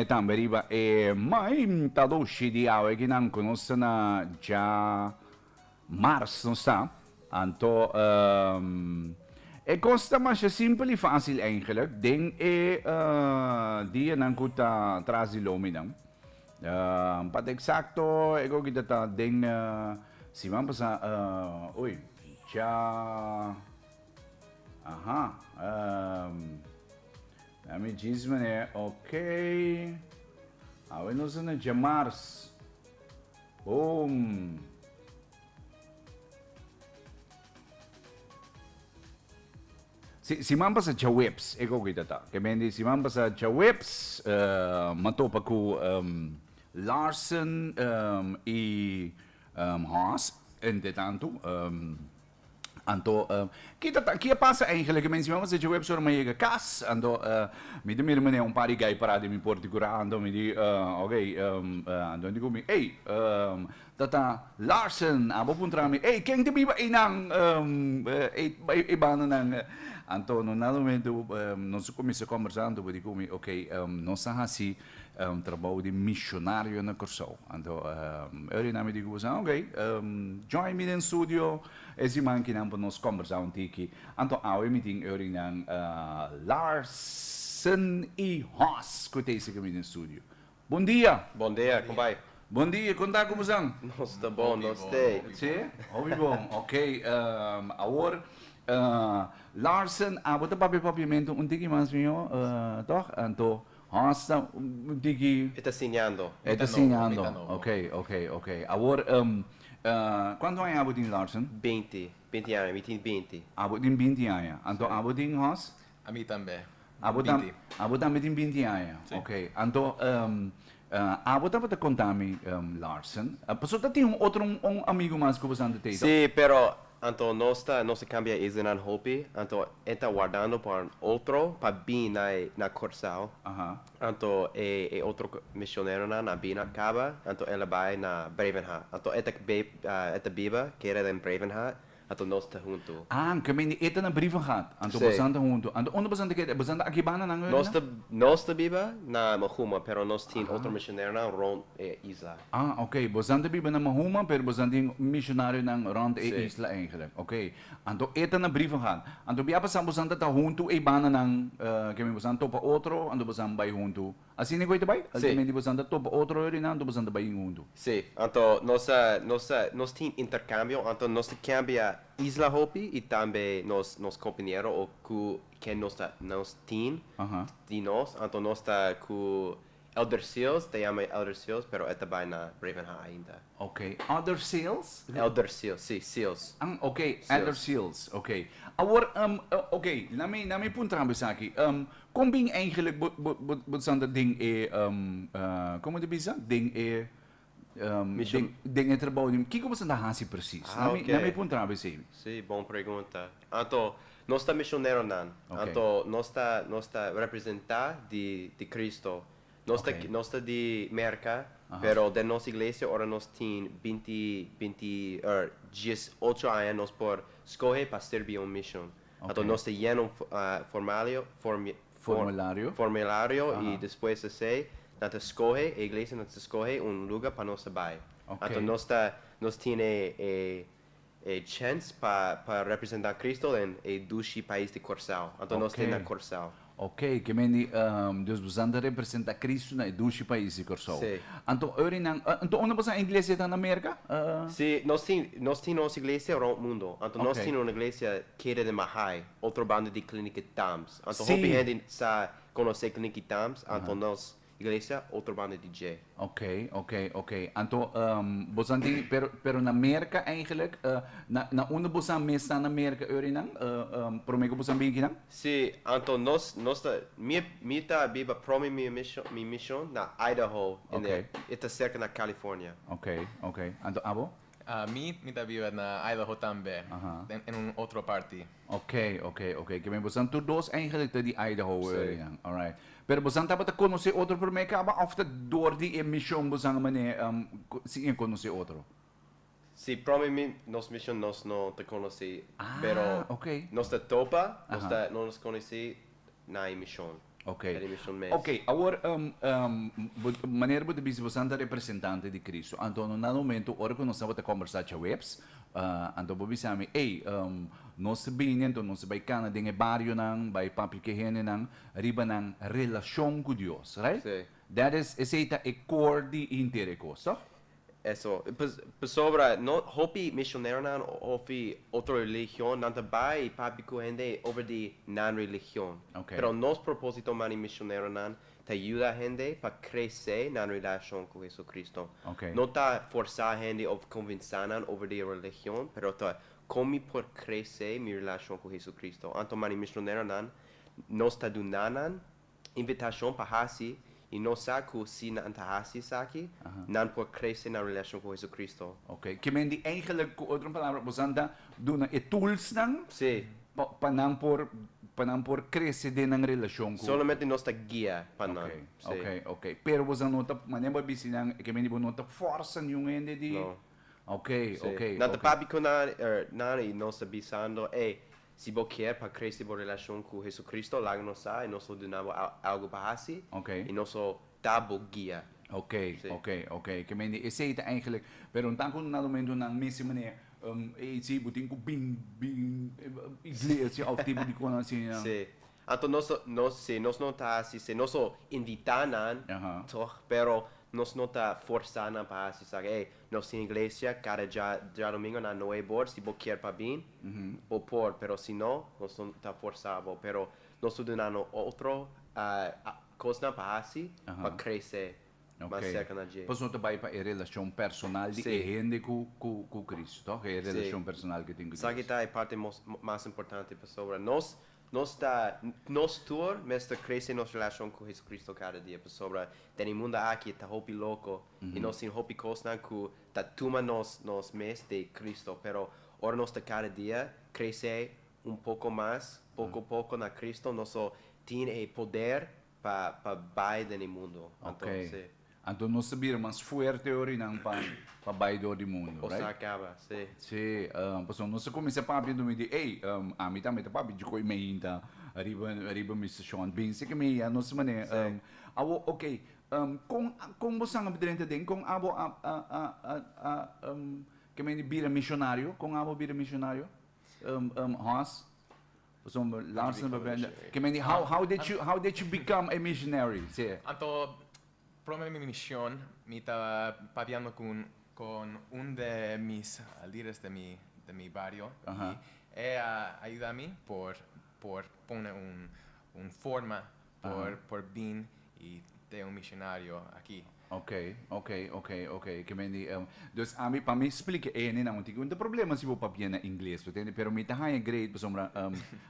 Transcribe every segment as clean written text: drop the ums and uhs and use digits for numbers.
kuné tambe riba e Mainta Dushi di awe kinan ku nos ta na dja mars nos ta. Anto e kos ta masha simpel i fásil eigenlijk den e dianan ku ta tras di lominan. Pa ta eksakto e koki ta ta den siman pasá, ui, dja. Aha. Um, mi djis meneer. Ok. Awe nos na djamars. Boom. Si, siman pasa djaweps, e koki ta ta. Ke men di siman pasa djaweps, uh, ma topa ku um, Larsen um, i um, Haas, entre tantu. Um, Anto, ki ta ta, ki a pasa eigenlijk? Mi encima mester dje webs ora mi a yega cas, anto mi ta mira manera un par di guy para den mi porta di cura, anto mi di, ok, anto nan di cu mi, ey, ta ta Larsen, abo puntra mi, ey, ken ta biba eynan, ey, ey bandanan? Anto no na momento nos a cuminsa combersa, anto bo di cu mi, ok, nos a haci trabou di missionario na Corsou. Anto e ora mi di cu bo sa, ok, join mi den studio e siman kinan pa nos combersa un tiki. Anto awe mi tin e orinan Larsen y Hoss cu ta esaki mi den studio. Bon dia! Bon dia, con bai? Bon dia, con ta cu bo san? Nos ta bon, nos t'ey. Si? Hopi bon, ok. Awor, Larsen, abo ta papia papiamento un tiki mas miho, toch? Anto Hasta un tiki. E ta siñando. E ta siñando. Ok, ok, ok. Awor, cuanto aña abo tin, Larsen? Binti. Binti aña. Mi tin binti. Abo tin binti aña. Anto abo tin, Hos? Ami tambe. Abo Binti. Abo tambe tin binti aña. Si. Ok. Anto, abo tabata conta mi, Larsen, pasobra ta tin un otro un amigo mas cu bo sa ante tey, toch? Si, pero Anto nos ta nos a cambia islanan hopi, anto e ta wardando pa un otro pa bin na e na Corsou. Anto e e otro misioneronan a bin a caba, anto el a bai na Brevenhart. Anto e ta e ta biba keda den Brevenhart, anto nos ta hunto. Ah, ke mende e ta na Brievengat, anto Sí. bosan ta hunto. Anto unda bosan ta keda? Bosan ta aki banda nan Nos ta nos ta biba na Mahuma, pero nos tin otro misioneronan rond e isla. Ah, ok. Bosan ta biba na Mahuma, pero bosan tin misionarionan rond e Sí. isla eigenlijk. Ok. Anto e ta na Brievengat. Anto bia pasá bosan ta ta huntu ei bandanan, ke mi bosan topa otro, anto bosan bai huntu. Asina ku ei ta bai? Sí. Algementi bosan ta topa otro herinan, anto bosan ta bai huntu. Sí. Anto nos a, nos a, nos tin intercambio, anto nos ta cambia isla hopi i tambe nos, nos compañero o ku ken nos ta, nos tin di nos, anto nos ta ku Elder Seals, ta yama e Elder Seals, pero e ta bai na Bravenhart ainda. Ok, Elder Seals? Elder Seals, si, Seals. Ah, ok, Elder Seals, ok. Awor, ok, laat mi, laat mi puntra bo esaki. Kon bin eigenlijk bo, bo, bo, bo san ta den e, komo ta bisa? Den e, Mission. den, den e trabou di, kiko bo san ta hasi precies? Ah, Laat mi, ok. laat mi puntra bo esei. Si, bon pregunta. Anto, nos ta misioneronan. Ok. Anto, nos ta, nos ta representá di, di Cristo. Nos ta, Ok. nos ta di Merca, Aha. pero den nos iglesia ora nos tin binti, binti, er, dies ocho aña nos por scoge pa sirbi un mision. Anto Ok. nos ta yena un formalio, formi, for, Formulario. formulario y Aha. despues esey nan ta scoge, e iglesia nan ta scoge un luga pa nos ta bay. Ok. Anto nos ta, nos tin e, e e chens pa pa representa Cristo den e dushi pais di Corsou. Anto nos tin na Ok. Corsou. Ok, ke men di Dios bosan ta representa Cristo na e dushi pais di Corsou. Si. Anto eurenan, anto unda bosan iglesia ta na Merca? Si, nos tin nos tin nos iglesia rond mundo. Anto nos Ok. tin un iglesia keda den Mahaai, otro banda di Klinieke Tams. Anto Si. hopi hende sa conoce Klinieke Tams, anto nos Iglesia otro banda di dje. Ok, ok, ok. Anto bosan tin, pero, pero na Merca eigenlijk, na, na unda bosan mes ta na Merca eurinan, prome cu bosan bin kinan? Si, anto nos, nos ta, mi, mi ta biba prome mi mission, mi mission na Idaho, en Ok. e ta cerca na California. Ok, ok. Anto abo? Mi, mi ta biba na Idaho tambe, en, en un otro parti. Ok, ok, ok. Ke men bosan tur dos eigenlijk ta di Idaho Sí. eurinan. Alright. Pero bosan tabata konosé otro promé kaba òf ta dor di e mishon bosan a manera siña konosé otro? Sí, promé mi nos mishon nos no ta konosí, Ah, pero ok. nos ta topa, nos Aha. ta no nos konosí na e mishon. Ok. Den e mishon mes. Ok, awor, bo, manera bo ta bisa bosan ta representante di Cristo. Anto na un momento ora ku nos tabata kombersá djaweps, anto bo bisa mi, ey, nos ta bini anto nos ta bai kana den e barionan, bai papia ku e hendenan riba nan relashon ku Dios, right? Sí. That is, esei ta e core di henter e kos, toch? Eso. Pasobra no hopi misioneronan hopi otro religion nan ta bai papia ku hende over di nan religion. Pero nos proposito mani misioneronan ta yuda hende pa krese nan relashon ku Jesucristo. No ta forsa hende of konvensá nan over di e religion, pero ta kon mi por krese mi relashon ku Jesucristo. Anto mani misioneronan nos ta duna nan invitashon pa hasi i nos sa ku si nan ta hasi esaki, nan por krese nan relashon ku Jesucristo. Ok, ke men di eigenlijk ku otro palabra bosan ta duna e toolsnan Sí. pa pa nan por pa nan por krese den nan relashon ku. Solamente nos ta guia pa nan. Ok, Sí. ok, ok. Pero bosan no ta manera bo a bisa nan ke men di bo no ta fòrsa niun hende di. No. Ok, Sí. ok, Nan ta ok. papia ku nan er nan i nos ta bisando, ey, Si bo kier pa crece bo relacion cu Jesucristo, laga nos sa y nos lo duna bo algo pa haci y nos lo ta bo guia. Ok, ok, ok. Ke mende esey ta eigenlijk, pero un tanto na momento nan mester manera, ey si bo tin cu bin bin iglesia of tipo di cosnan asina. Si. Anto nos nos si nos no ta haci si nos lo invita nan toch, pero nos no ta forsa nan pa haci esaki. Ey, nos tin iglesia cada djadomingo na nuebe or, si bo kier pa bin. Bo por, pero si no, nos no ta forsa bo. Pero nos ta duna no otro kosnan pa hasi pa krese mas serka na dje. Pasobra ta bai pa e relashon personal di e hende ku ku Cristo, tòg? E relashon personal ku e tin ku Dios. Esaki ta e parti mas importante pasobra nos nos ta nos tur mester krese nos relashon ku Jesucristo kada dia pasobra den e mundo aki ta hopi loko i nos tin hopi kosnan ku ta tuma nos nos mes di Cristo pero Ora nos ta kada dia krese un poko mas, poko poko na Cristo, nos lo tin e poder pa pa bai den e mundo. Anto, Ok. si. Anto nos ta bira mas fuerte orinan pa pa bai dor di mundo, Os right? ta kaba, si. Si, pasobra nos ta kuminsá papia dumi di, ey, ami tambe ta papia djikoi meinta riba riba mi stashon. Binse ke mi ya nos manera. Si. Awo, ok, kon kon bo sanga drenta den? Kon abo a a a a a Ke men di bira mishonario? Kon abo bira mishonario? Hans? Pasobra Larsen become a missionary? Ke men di how how did you how did you become a missionary? Si. Anto prome mi mision mi ta papiando ku con un de mis lideres de mi de mi bario y e a ayuda mi por por pone un un forma por por bin y te un misionario aki. Ok, ok, ok, ok. Ke men di, dus ami, pa mi splika e hendenan un tiki, un ta problema si bo papia na ingles, bo tende, pero mi ta haña great pasobra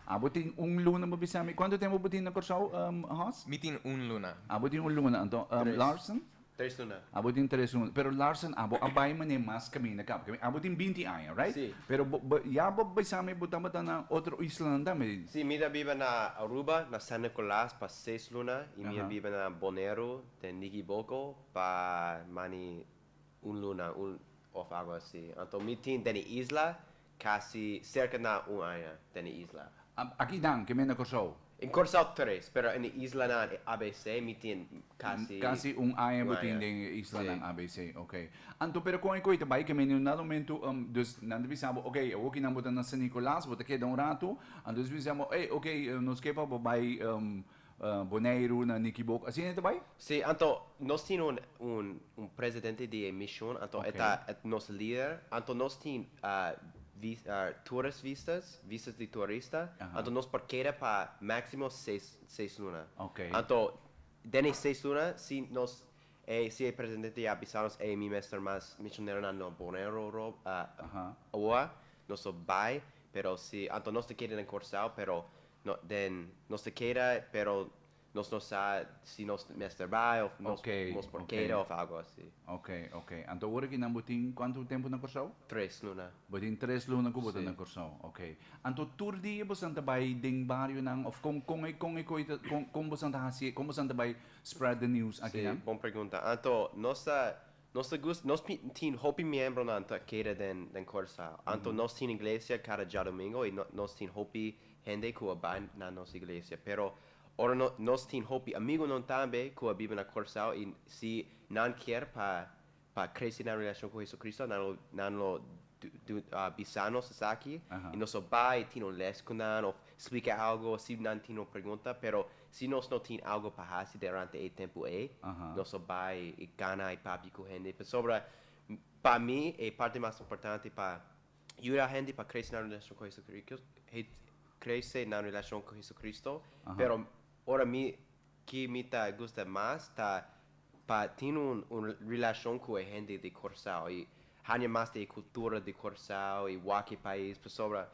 abo tin un luna bo bisa mi, kuantu tempu bo tin na Kòrsou, Hans? Mi tin un luna. Abo tin un luna, anto Larsen? Tres luna. Abo tin tres luna. Pero Larsen, abo a bai manera mas kaminda kaba. Kami, abo tin binti aña, right? Sí. Pero bo, bo, ya bo bisa mi bo tabata na otro islanan tambe. Sí, mi ta biba na Aruba, na San Nicolas pa seis luna y mi a biba na Boneiru den Nikiboko pa mani un luna un of algo asi. Anto mi tin den e isla casi cerca na un aña den e isla. Aki dan, ke men na Kòrsou? In Kòrsou tres, pero in e islanan ABC mi tin casi. Casi un aña bo tin den e islanan ABC, ok. Anto pero kon e koe ta bai ke men un dado momento, dus nan ta bisa bo, ok, awor ki nan bo ta na San Nicolas, bo ta keda un rato, anto nos bisa bo, ey, ok, nos ke pa bo bai Boneiru, na Nikiboko, asina e ta bai? Si, anto nos tin un un un presidente di e mision, anto e ta nos lider, anto nos tin tourist visas, visas di turista, anto nos por keda pa maximo seis seis luna. Anto den e seis luna si nos e si e presidente ya bisa nos ey mi mester mas misioneronan na Boneiru awoa, nos lo bai, pero si anto nos ta keda den Kòrsou pero No, den nos ta keda, pero nos no sa si nos mester bai of nos nos por keda of algo asi. Ok, ok. Anto ora ki nan bo tin kuantu tempu na Kòrsou? Tres luna. Bo tin tres luna ku bo ta na Kòrsou, ok. Anto tur dia bosan ta bai den barionan of kon kon e kon e koi ta kon kon bosan ta hasi kon bosan ta bai spread the news akinan? Si, bon pregunta. Anto nos ta Nos ta gusta, nos tin hopi miembronan ta keda den den Kòrsou. Anto nos tin iglesia kada djadumingo i nos tin hopi hende ku a bai na nos iglesia. Pero Ora no, nos tin hopi amigunan tambe ku a biba na Kòrsou i si nan kier pa pa krese nan relashon ku Jesucristo nan lo nan lo du bisa nos esaki i nos lo bai i tin un les ku nan òf splika algu si nan tin un pregunta pero si nos no tin algu pa hasi durante e tempu ei nos lo bai i kana i papia ku hende pasobra pa mi e parti mas importante pa yuda hende pa krese nan relashon ku Jesucristo krese nan relashon ku Jesucristo pero ora mi ki mi ta gusta mas ta pa tin un un relashon ku e hende di Kòrsou i haña mas di e kultura di Kòrsou i wak e pais pasobra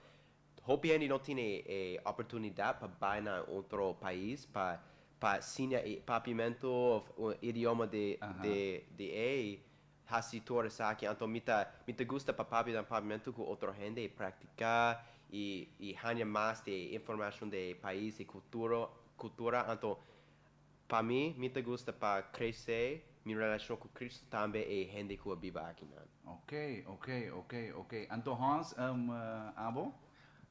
hopi hende no tin e e oportunidat pa bai na otro pais pa pa siña e papiamentu òf un idioma di di di e i hasi tur esaki anto mi ta mi ta gusta pa papia nan papiamentu ku otro hende i praktiká i i haña mas di e informashon di e pais e kultura kultura anto pa mi mi ta gusta pa krese mi relashon ku Cristo tambe e hende ku a biba akinan. Ok, ok, ok, ok. Anto Hans, abo?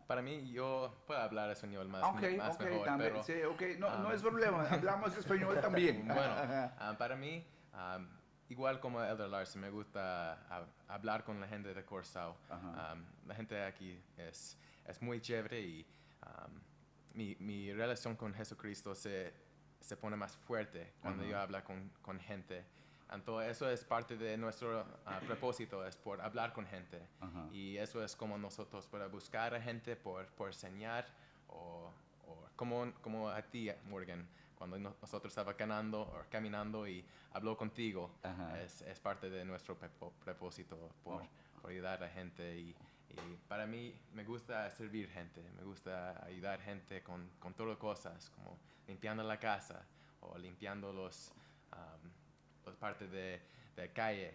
Para mi, yo puedo hablar español mas, Ok, mas ok, mejor, tambe, pero sí, ok, no, no es problema, hablamos español también. Bueno, para mi, igual como Elder Larson, me gusta hablar con la gente de Kòrsou. La gente aquí es, es muy chévere y mi, mi relación con Jesucristo se, se pone más fuerte cuando yo hablo con, con gente. Entonces, eso es parte de nuestro propósito, es por hablar con gente. Y eso es como nosotros para buscar a gente, por, por enseñar o, o como, como a ti, Morgan, cuando nosotros estaba caminando, o caminando y habló contigo, es, es parte de nuestro propósito por, por ayudar a gente. Y, y para mí me gusta servir gente, me gusta ayudar gente con, con todas cosas, como limpiando la casa o limpiando los, los partes de, de calle.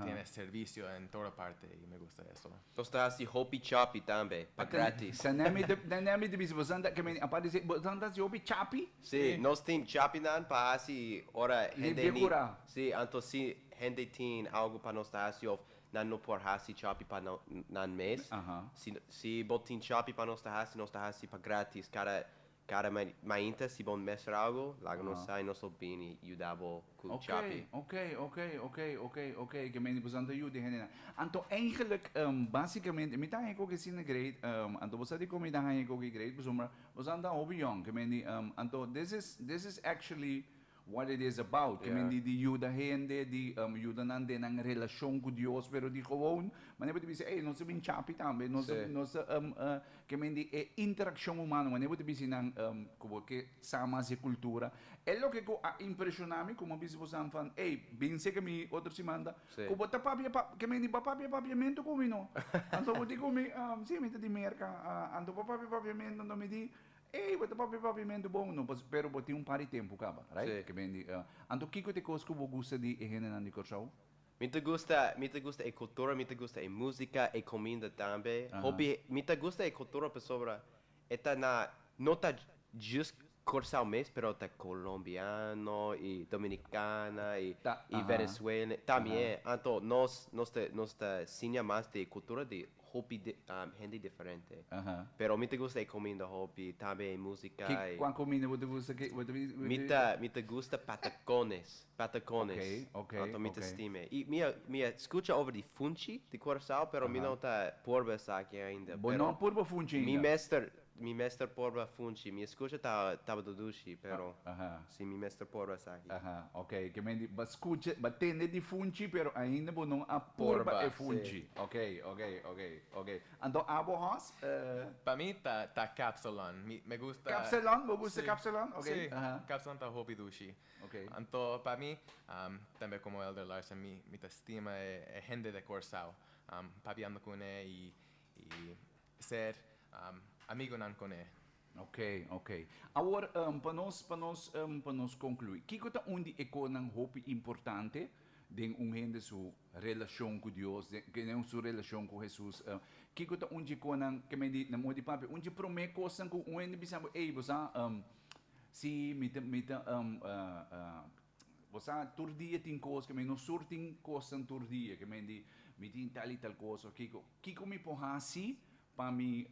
Tiene servicio en toda parte y me gusta eso. Nos ta hasi hopi chapi tambe, pa gratis. Tanemi te bisa, bosanta, ke men, aparte si, bosanta hasi hopi chapi? Sí, nos tin chapinan pa hasi ora hende Limpia ni kura. Sí, anto si hende tin algu pa nos ta hasi of nan no por hasi chapi pa nan mes. Si, si bo tin chapi pa nos ta hasi, nos ta hasi pa gratis kada Kada mainta si bo mester algo, laga nos sa y nos lo bini yuda bo cu chapi. Ok, ok, ok, ok, ok, ke meni bo san ta yuda e hendenan. Anto eigenlijk, basicamente, mi ta haña koki asina great, anto bo sa dikon mi ta haña koki great? Pasobra bo san ta hopi yong, ke meni, anto this is, this is actually What it is about, ke men di di yuda hende, di yuda nan den nan relashon ku Dios, pero di gewoon, manera bo ta bisa, ey, nos ta bin chapi tambe, nos ta, nos ta, ke men di e interakshon humano, manera bo ta bisa nan ku bo ke sa mas e kultura. E loke ku a impreshona mi, ku mi a bisa bosan van, ey, bin seka mi otro siman ta, ku bo ta papia pa, ke men di bo a papia papiamentu ku mi no. Anto bo di ku mi, si, mi ta di Merka, anto bo a papia papiamentu, anto mi di, Ey, bo ta papia papiamentu bon, no, pas, pero bo tin un par di tempu kaba, right? Sí. Ke ben di, anto kiko ta e kos ku bo gusta di e hendenan di Kòrsou? Mi ta gusta, mi ta gusta e kultura, mi ta gusta e músika, e kominda tambe. Hopi, mi ta gusta e kultura pasobra e ta na, no ta just Kòrsou mes, pero ta kolombiano i dominikana i, Ta, i aha. Venezuela tambe. Anto nos, nos ta, nos ta siña mas di e kultura di hopi di hende diferente. Pero mi ta gusta e cominda hopi, tambe e musica. Ki e cual cominda bo ta gusta? Ki bo ta bo ta Mi ta mi ta gusta patacones, patacones. Ok, ok, Anto mi ta ok. stima. I mi a mi a scucha over di funchi di Curaçao, pero mi no ta purba esaki ainda. Bo Pero no a purba funchi mi ainda? mester mi mester purba funchi. Mi a scucha ta tabata dushi, pero si mi mester purba esaki. Aha, ok. Ke men di, bo a scucha, bo a tende di funchi, pero ainda bo no a purba Purba, e si. funchi. Ok, ok, ok, ok. Anto abo, Hans? Pa mi ta ta kapsalon. Mi me gusta. Kapsalon? Bo gusta Si. kapsalon? Ok, Si, aha. kapsalon ta hopi dushi. Ok. Anto pa mi, tambe komo Elder Larson, mi mi ta stima e e hende de Kòrsou. Papiando kuné i i ser amigonan kuné. Ok, ok. Awor, pa nos, pa nos, pa nos conclui, kico ta un di e conan hopi importante den un hende su relacion cu Dios, den, den su relacion cu Jesus? Kico ta un dje conan, ke men di, na modo di papia, un dje prome cosnan cu un hende bisa bo, ey, bo sa, si mi ta, mi ta, bo sa, tur dia tin cos, ke men no sur tin cosnan tur dia, ke men di, mi tin tal y tal cos, of kico, kico mi por haci pa mi.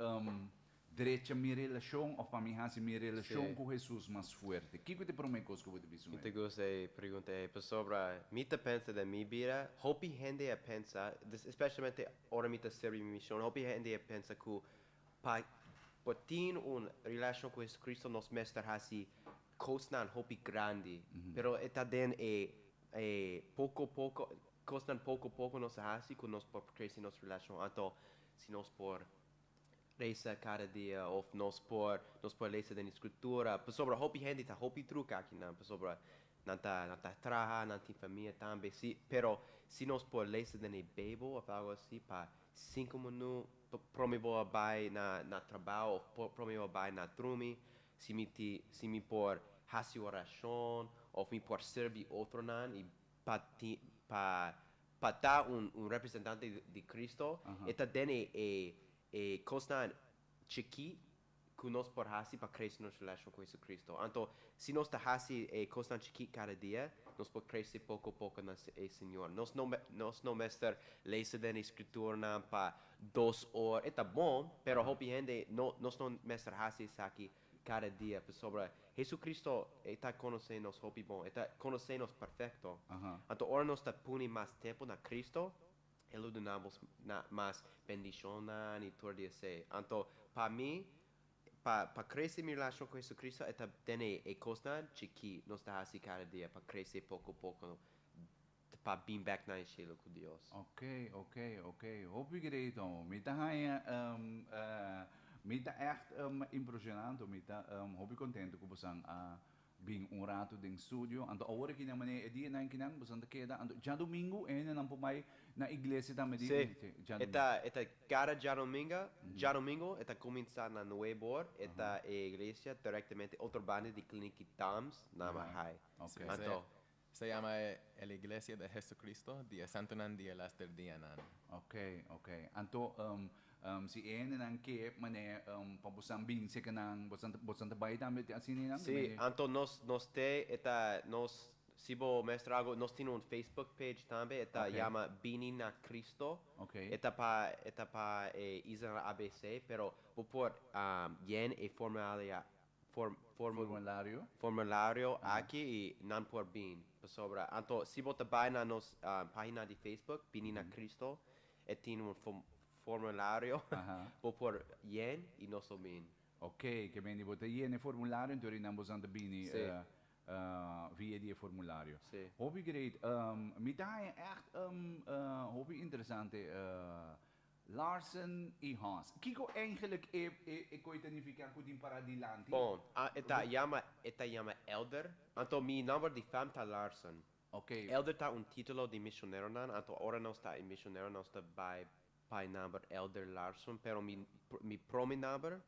drecha mi relashon òf pa mi hasi mi relashon Sí. ku Hesus mas fuerte? Kiko ta e promé kos ku bo ta bisa un Mi ta hende? gusta e pregunta ei pasobra mi ta pensa den mi bida, hopi hende a pensa, especialmente ora mi ta sirbi mi mishon, hopi hende a pensa ku pa por tin un relashon ku Jesucristo nos mester hasi kosnan hopi grandi, pero e ta den e e poko poko, kosnan poko poko nos a hasi ku nos por krese nos relashon. Anto si nos por resa kada dia of nos por nos por lesa den e Scritura, pasobra hopi hende ta hopi druk akinan, pasobra nan ta nan ta traha, nan tin famia tambe, si, pero si nos por lesa den e Beibel of algo asi pa sinku minut prome bo a bai na na trabao of prome bo a bai na drumi, si mi ti si mi por hasi orashon of mi por sirbi otronan i pa ti pa Pa ta un un representante di Cristo, e ta den e e e cosnan chikí cu nos por haci pa crece nos relacion cu Jesucristo. Anto, si nos ta haci e cosnan chikí cada dia, nos por crece poco poco na e Señor. Nos no nos no mester lesa den e Scriturnan pa dos or, e ta bon, pero hopi hende no nos no mester haci esaki kada dia pasobra Jesucristo e ta konosé nos hopi bon, e ta konosé nos perfekto. Anto ora nos ta puni mas tempu na Cristo, e lo duna nos mas bendishonnan i tur di esei. Anto pa mi, pa pa krese mi relashon ku Jesucristo e ta tene e kosnan chikí nos ta hasi kada dia pa krese poko poko pa bin bek na e shelu ku Dios. Ok, ok, ok. Hopi great homo. Mi ta haña mi ta ègt impresionando. Mi ta hopi contento ku bosan a bin un rato den studio. Anto awor aki nan manera e dianan kinan bosan ta keda. Anto djadumingu e hendenan por bai na iglesia tambe di Sí, djadumingu. e ta e ta kada djaduminga, djadumingu e ta kuminsá na nuebe or, e ta e iglesia direktamente otro banda di Kliniki Tams na Mahaai. Ok. Anto Se yama e la Iglesia de Jesucristo di e Santunan di e Laster Dianan. Ok, ok. Anto, si e hendenan ke manera pa bosan bin seka nan, bosan ta, bosan ta bai tambe asina nan? Sí, anto nos, nos te, e ta nos, si bo mester algo, nos tin un Facebook page tambe, e ta yama Bini na Cristo. Ok. E ta pa, e ta pa e Isla ABC, pero bo por yen e formulario form, form, Formulario. formulario aki i nan por bin. Pasobra, anto si bo ta bai na nos pagina di Facebook, Bini na Cristo, e tin un formulario, bo por yen i nos lo bin. Ok, ke men di bo ta yen e formulario, enton ri nan bosan ta bini Sí. via di e formulario. Sí. Hopi great. Mi ta haña ègt hopi interesante Larsen i Haas. Kiko eigenlijk e e koe ta nifiká ku tin pará dilanti? Bon, a e ta yama e ta yama elder. Anto mi nomber di fam ta Larsen. Ok. Elder ta un título di mishoneronan, anto ora nos ta e mishonero nos ta bai pa e nomber Elder Larsen, pero mi mi prome nomber,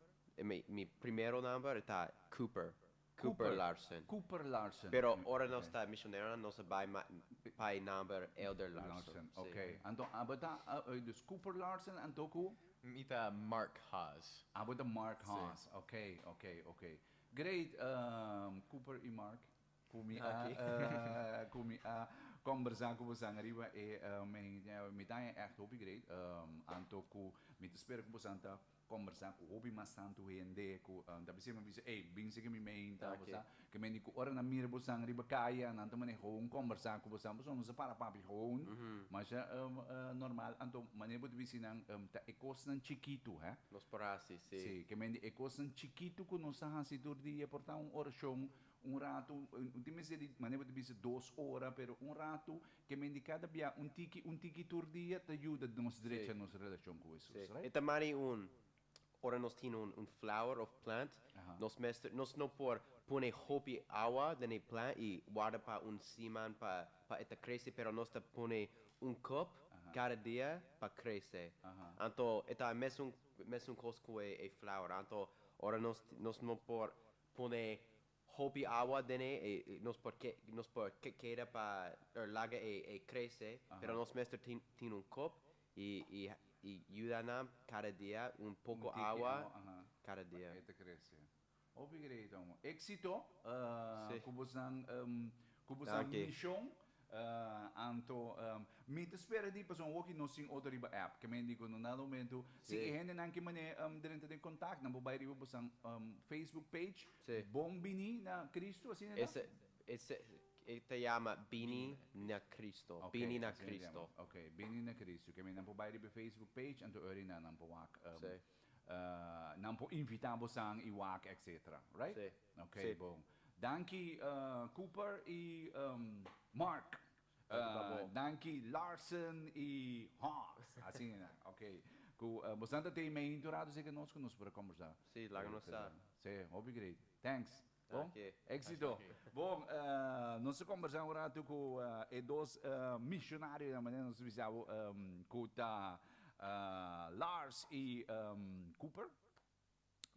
mi mi primero nomber ta Cooper. Cooper Larsen. Cooper Larsen. Pero ora nos ta misioneronan nos a bai pa e nomber Elder Larsen. Larsen, ok. Anto abo ta, dus Cooper Larsen anto ku? Mi ta Mark Haas. Abo ta Mark Haas, ok, ok, ok. Great, Cooper i Mark, ku mi a, ku mi a kombersá ku bosan ariba e, mi ta haña ègt hopi great, anto ku mi ta spera ku bosan ta Kombersá ku hopi mas tantu hende ku ta bisa mi bisa, ey, bin sigui mi meinta, bo sa. Ke mende ku ora nan mira bosan riba kaya, nan ta manera gewoon kombersá ku bosan, pasobra nos a para papia gewoon, masha normal. Anto manera bo ta bisa nan ta e kosnan chikitu, hè. Nos por hasi, si. Si, ke mende e kosnan chikitu ku nos ta hasi tur dia por ta un orashon, un ratu, un tin mester di manera bo ta bisa dos ora, pero un ratu Ke men di kada bia un tiki un tiki tur dia ta yuda nos drecha nos relashon ku Hesus, right? E ta mari un ora nos tin un un flower of plant, nos mester nos no por pone hopi awa den e plant i warda pa un siman pa pa e ta krese pero nos ta pone un cup kada dia pa krese. Anto e ta mesun mesun kos ku e e flower. Anto ora nos nos no por pone Hopi awa den e, e nos por ke, nos por ke keda pa er laga e e krese, pero nos mester tin tin un kop i i i yuda nan kada dia un poko Un tiki awa awa, aha. kada Pa dia. e ta krese. Hopi great, omo. Éxito Sí. ku bosnan ku bosnan Danki. mishon. Anto mi ta spera di pasobra awor ki nos tin otro riba app ke men di ku no na momento si e hendenan ke mane drenta den kontakt nan por bai riba bosan Facebook page Bon Bini na Cristo asina ta? Ese e ta yama Bini na Cristo Bini na Cristo. Ok Bini na Cristo ke men nan por bai riba e Facebook page anto ora nan nan por wak nan por invita bosan i wak etcetera right? Ok bon. Danki Cooper y Mark. Danki Larsen y Hawks. Asina nan. Ok. Cu bosan ta tin mei inturado si nos cu nos por a combersa. Si, laga nos sa. Si, hopi great. Thanks. Bon? Exito. Bon, nos a combersa un rato cu e dos misionarionan manera nos a bisa bo cu ta Lars y Cooper.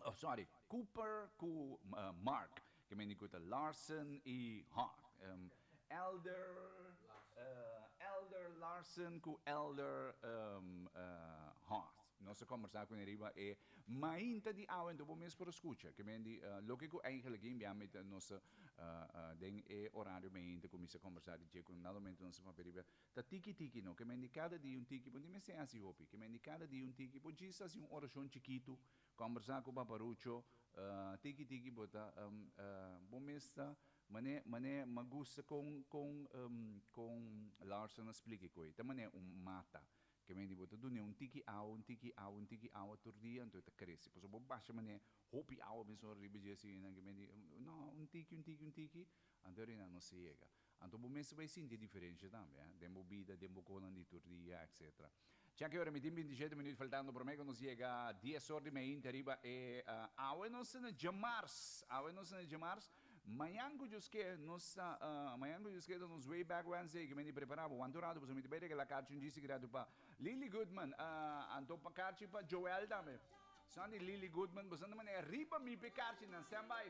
Oh sorry, Cooper ku Mark, ke mende ku ta Larsen i Hart. Elder Elder Larsen ku Elder Hart. Nos a kombersá ku nan riba e mainta di awe, enton bo mes por a skucha. Ke mende loke ku eigenlijk a inbia mi ta nos den e orario mainta ku mi sa kombersá di dje ku na momento nos a papia riba Ta tiki tiki no, ke men di kada dia un tiki, bo no tin mester hasi hopi, ke men di kada dia un tiki, bo djis hasi un orashon chikitu, kòmbersá ku paparucho, tiki tiki bo ta, bo mes ta, manera, manera mi a gusta kon, kon, kon Larson a splika e koe, ta manera un mata, ke men di bo ta dun'é un tiki awa, un tiki awa, un tiki awa tur dia, anto e ta krese, pasobra bo basha manera hopi awa mesora riba dje asina, ke men di, no, un tiki, un tiki, un tiki, anto rina no siega. Anto bo mester bai sinti e diferencia tambe, eh, den bo bida, den bo konan di tur dia, etc. Check e ora, mi tin bintishete minuut faltando prome ku nos yega dies or di meinti ariba e awe nos ta na djamars, awe nos ta na djamars, mañan ku Dios ke nos ta, mañan ku Dios ke ta nos way back Wednesday ke mende prepara bo wantu rato pasobra mi ta bai regala karchi un djis gratis pa Lily Goodman, anto pa karchi pa Joel tambe. San di Lily Goodman, boso ta manera riba mi p'e karchinan, stand by.